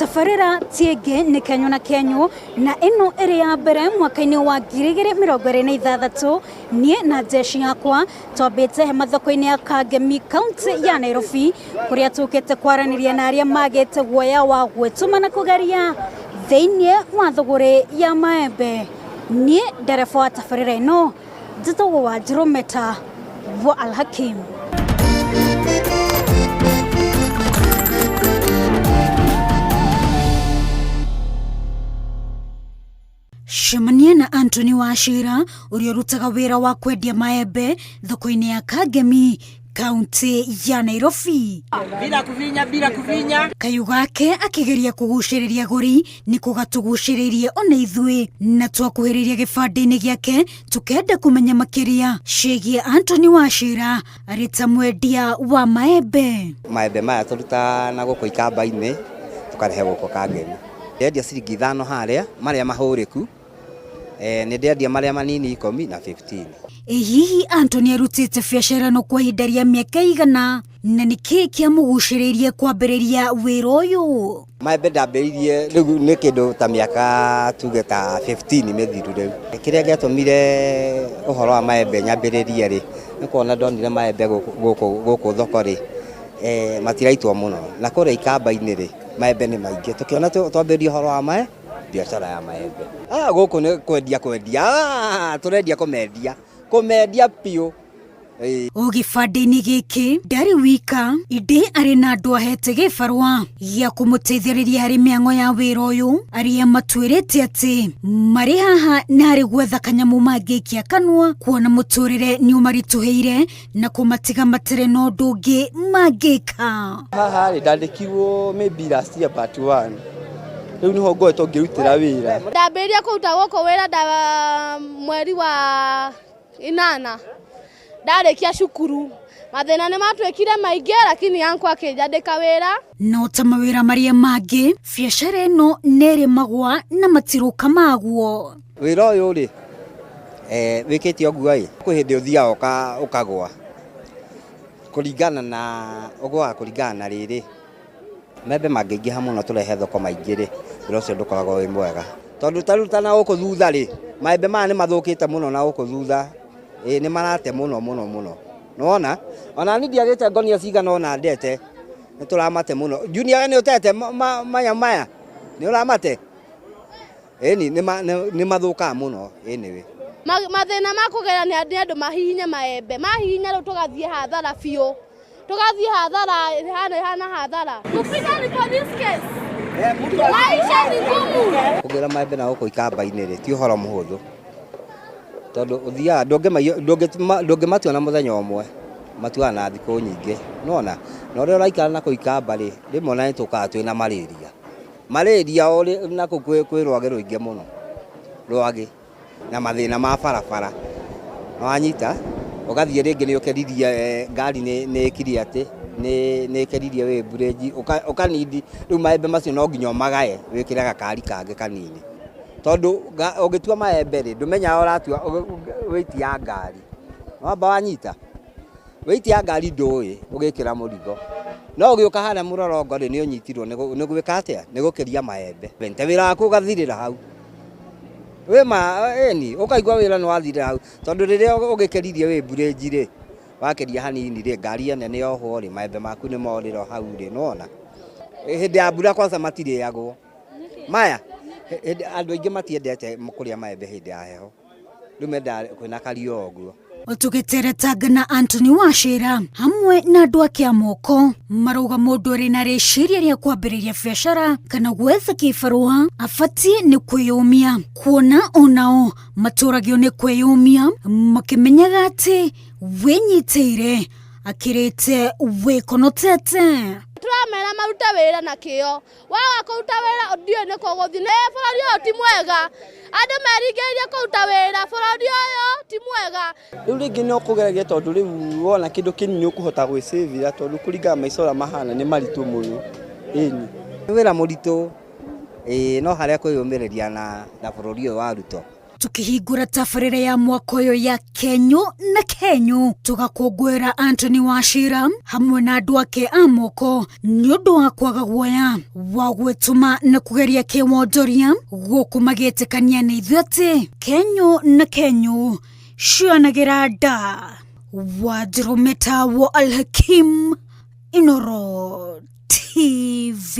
Tabarĩra ti ĩngĩ nĩ Kenyũ na Kenyũ, na ĩno ĩrĩ ya mbere mwaka-inĩ wa 2026. Niĩ na jeshi yakwa twambĩte hema thoko-inĩ ya Kangemi, kaunti ya Nairobi, kũrĩa tũkĩte kwaranĩria na arĩa magĩte guoya wa gwĩtũma na kũgeria thĩinĩ wa thũgũrĩ ya maembe. Niĩ ndereba wa tabarĩra ĩno njĩtagwo Wanjirũ Meta wa Alhakim. Cemania na Anthony Wachira ũrĩa ũrutaga wĩra wa kwendia maembe thoko-inĩ ya Kangemi, kaunti ya Nairobi. Bila kuvinya, bila kuvinya. Kayũ gake akĩgeria kũgucĩrĩria agũri nĩ kũgatũgucĩrĩirie ona ithuĩ, na twakuhĩrĩria gĩbandĩ-inĩ gĩake tũkenda kũmenya makĩria ciĩgiĩ Anthony Wachira arĩ ta mwendia wa maembe. Maembe maya tũrutaga na gũkũ ikamba-inĩ tũkarehe gũkũ Kangemi. Ndendia ciringi 5 harĩa marĩa mahũrĩku, nĩ ndendia marĩa manini 10 na 15. Ĩ hihi Anthony arutĩte biacara ĩno kwa ihinda rĩa mĩaka igana, na nĩ kĩĩ kĩamũgucĩrĩirie kwambĩrĩria wĩra ũyũ? Maembe ndambĩrĩirie rĩu nĩ kĩndũ ta mĩaka tuge ta 15 mĩthiru rĩu. Kĩrĩa gĩatũmire ũhoro wa maembe nyambĩrĩrie rĩ, nĩ kuona ndonire maembe gũkũ thoko rĩ, matiraitwo mũno, na kũrĩa ikamba-inĩ rĩ, maembe nĩ maingĩ. Tũkĩona twambĩrĩrie ũhoro wa biacara ya maembe. Gũkũ nĩ kwendia kwendia, tũrendia kũmendia, kũmendia biũ. O gĩbandĩ-inĩ gĩkĩ ndarĩ wika, indĩ arĩ na andũ ahete gĩbarũa gĩa kũmũteithĩrĩria harĩ mĩhang'o ya wĩra ũyũ, arĩa matwĩrĩte atĩ marĩ haha nĩ harĩ gwetha kanyamũ mangĩikia kanua, kuona mũtũrĩre nĩ ũmaritũhĩire na kũmatiga matarĩ na ũndũ ũngĩ mangĩka. Haha rĩ, ndandĩkirwo maybe last year part 1. Rĩu nĩho ngoretwo ngĩrutĩra wĩra. Ndambĩrĩria kũruta gũkũ wĩra nda mweri wa 8. Ndarĩkia cukuru. Mathĩna nĩ matuĩkire maingĩ, lakini yangu akĩnjandĩka wĩra. No ta mawĩra marĩa mangĩ, biacara ĩno nĩ ĩrĩ magwa na matirũka maguo. Wĩra ũyũ rĩ, wĩkĩte ũguo ĩ, kwĩ hĩndĩ ũthiaga ũkagũa. Kũringana na, ũgũaga kũringana na rĩrĩ. Maembe mangĩingĩha mũno tũrehe thoko maingĩ rĩ, wĩra ũcio ndũkoragwo wĩ mwega. Tondũ ta rĩu ta na gũkũ thutha rĩ, maembe maya nĩ mathũkĩte mũno na gũkũ thutha. Ĩ, nĩ marate mũno mũno mũno. Nĩwona? Ona niĩ ndiagĩte ngonia cigana ũna ndete, nĩ tũramate mũno. Junior, we nĩ ũtete maya maya? Nĩ ũramate? Ĩni, nĩ mathũkaga mũno, anyway. Mathĩna ma kũgera nĩ andũ mahihinye maembe. Mahihinya rĩu tũgathiĩ hathara biũ. Tũgathiĩ hathara, hana hathara. Kupita ni police case. Maisha ni ngumu. Kũgĩra maembe na gũkũ ikamba-inĩ rĩ, ti ũhoro mũhũthũ. Tondũ ũthiaga, ndũngĩmatua na mũthenya ũmwe, matuaga na thikũ nyingĩ. Nĩwona? Na ũrĩa ũraikara na kũu ikamba rĩ, rĩmwe ona nĩ tũkaga twĩna malaria. Malaria o rĩ, na kũu kwĩ rwagĩ rũingĩ mũno. Rwagĩ na mathĩna ma barabara. Nĩwanyita? Ũgathiĩ rĩngĩ nĩ ũkĩririe ngari nĩ ĩkirie atĩ, nĩ ĩkĩririe wĩ bridge, ũkanindi, rĩu maembe macio no nginya ũmagae, wĩkĩre gakari kangĩ kanini. Tondũ ũngĩtua maembe rĩ, ndũmenyaga ũratua weight ya ngari. Wamba wanyita? Weight ya ngari ndũĩ, ũgĩkĩra mũrigo. No ũgĩũka harĩa mũrorongo rĩ, nĩ ũnyitirwo nĩ gwĩka atĩa? Nĩ gũkĩria maembe. Ta wĩra waku ũgathirĩra hau. Wĩ ma, ĩni, ũkaigua wĩra nĩ wathirĩra hau. Tondũ rĩrĩa ũgĩkĩririe wĩ bridge rĩ, wakĩria hanini rĩ, ngari ĩno nĩ yohwo rĩ, maembe maku nĩ morĩra hau rĩ, nĩwona? Hĩndĩ ya mbura kwanza matirĩagwo. Maya, hĩndĩ, andũ aingĩ matiendete kũrĩa maembe hĩndĩ ya heho. Rĩu mendaga kwĩna kariũa ũguo. Tũgĩteretanga na Anthony Wachira hamwe na andũ ake a moko, marauga mũndũ ũrĩ na rĩciria rĩa kwambĩrĩria biacara kana gwetha kĩbarũa abatiĩ nĩ kwĩyũmia, kuona onao matũragio nĩ kwĩyũmia makĩmenyaga atĩ wĩnyitĩire akĩrĩte wĩkonotete. Tũramera marute wĩra na kĩo. Waga kũruta wĩra ndiũĩ nĩ kũ ũgũthiĩ. Nĩ bũrũri ũyũ ti mwega. Andũ meringĩrĩirie kũruta wĩra, bũrũri ũyũ ti mwega. Rĩu rĩngĩ no kũgeragia tondũ rĩu wona kĩndũ kĩnini ũkũhota gwĩcĩvĩra tondũ kũringana maica ũrĩa mahana nĩ maritũ mũno. Ĩni. Nĩ wĩra mũritũ, ĩĩ, no harĩa kwĩyũmĩrĩria na bũrũri ũyũ wa Ruto. Tukĩhingũra tabarĩra ya mwaka ũyũ ya Kenyu na Kenyu, tũgakũngũĩra Anthony Wachira hamwe na andũ ake a moko nĩ ũndũ wa kwaga guoya wa gwĩtũma na kũgeria kĩwonjoria gũkũ magĩtĩkania nĩ ithuĩ atĩ Kenyu na Kenyu cionagĩra nda. Wanjirũ Mĩtawo Alhakim, Inooro TV.